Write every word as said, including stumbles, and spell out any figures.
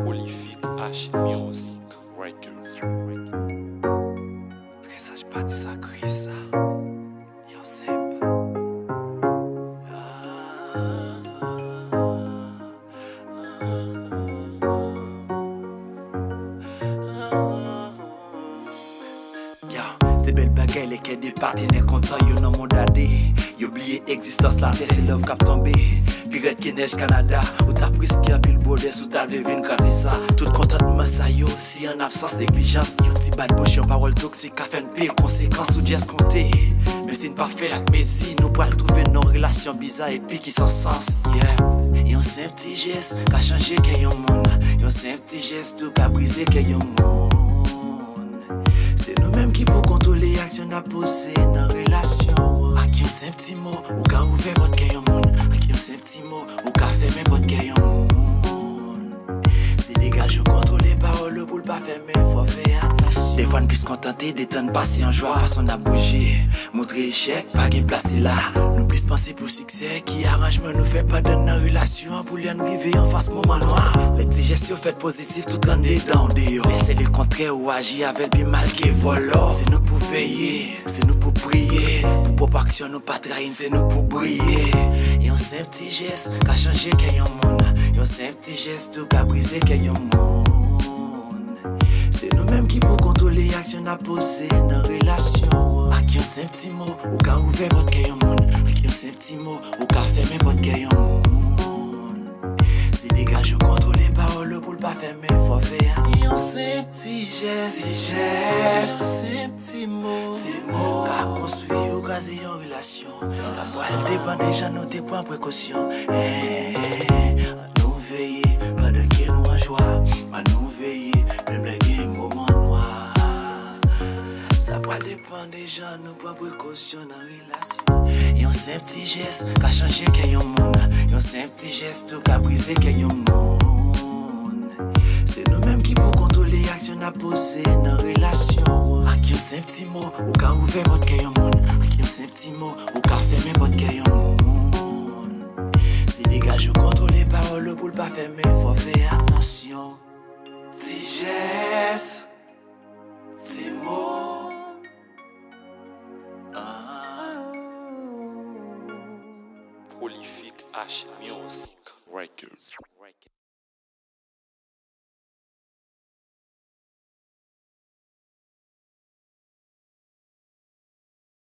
Prolific H Music Records. Trè saj pati sa kriye sa. Yo senp. Yo, se bèl bagay lè kè de patenè kontan yo nan mond a de. Yo bliye egzistans latè, se love k ap tonbe. Pi rèd ke nèj Kanada, ou t ap riske anpil bwodè si w ta vle vin kraze sa. Tout kontantman sa yo, si an absans neglijans, yon ti bat bouch, yon pawòl toksik ka fè n peye konsekans. Ou jès konte, menm si n pa fè l ak mezi, nou pral twouve n nan yon relasyon biza epi ki san sans. Yeah. Yon senp ti jès ka chanje kè yon moun. Yon senp ti jès tou ka brize kè yon moun. Se nou menm ki pou kontwole aksyon n ap poze nan relasyon. Ak yon senp ti mo, ou ka ouvè pòt kè yon moun. Ak yon senp ti mo, ou ka fèmen pòt kè yon moun. Se degaje w kontwole pawòl ou pou l pa fèmen, fò fè atansyon. Defwa n plis kontante detann pase an jwa, fason n ap bouje. Montre echèk, pa gen plas li la. Nou plis panse pou siksè ki aranjman nou fè pandan n nan relasyon an pou lè n rive anfas moman nwa. Lè ti jès yo fèt pozitif, tout rann dedan w deyò. Lè se lekontrè, ou aji avè l pi mal ke vòlò. Se nou pou veye, se nou pou priye. Pou pwòp aksyon nou pa trayi n, se nou pou briye. Yon senp ti jès ka chanje kè yon moun. Yon senp ti jès tou ka brize kè yon moun. Se nou menm ki pou kontwole aksyon n ap poze nan relasyon. Ak yon senp ti mo, ou ka ouvè pòt kè yon moun. Ak yon senp ti mo, ou ka fèmen pòt kè yon moun. Se degaje w kontwole pawòl ou pou l pa fèmen, fò fè a. Yon senp ti jès. Ti jès. Senp ti mo. Ti mo. Ka konstwi ou kraze yon relasyon. Sa pral depann de jan nou te pran prekosyon. Eh, eh, eh. An nou veye, pandan ke nou an jwa. An nou veye, menm lè gen moman nwa. Sa pral depann de jan nou pran prekosyon nan relasyon. Yon senp ti jès ka chanje kè yon moun. Yon senp ti jès tou ka brize kè yon moun. Se nou menm ki pou kontwole aksyon n ap poze nan relasyon. Ak yon senp ti mo, ou ka ouvè pòt kè yon moun. Ak yon senp ti mo, ou ka fèmen pòt kè yon moun. Se degaje w kontwole pawòl ou pou l pa fèmen, fò fè atansyon. Ti jès, ti mo. Ah. Prolific H Music Records.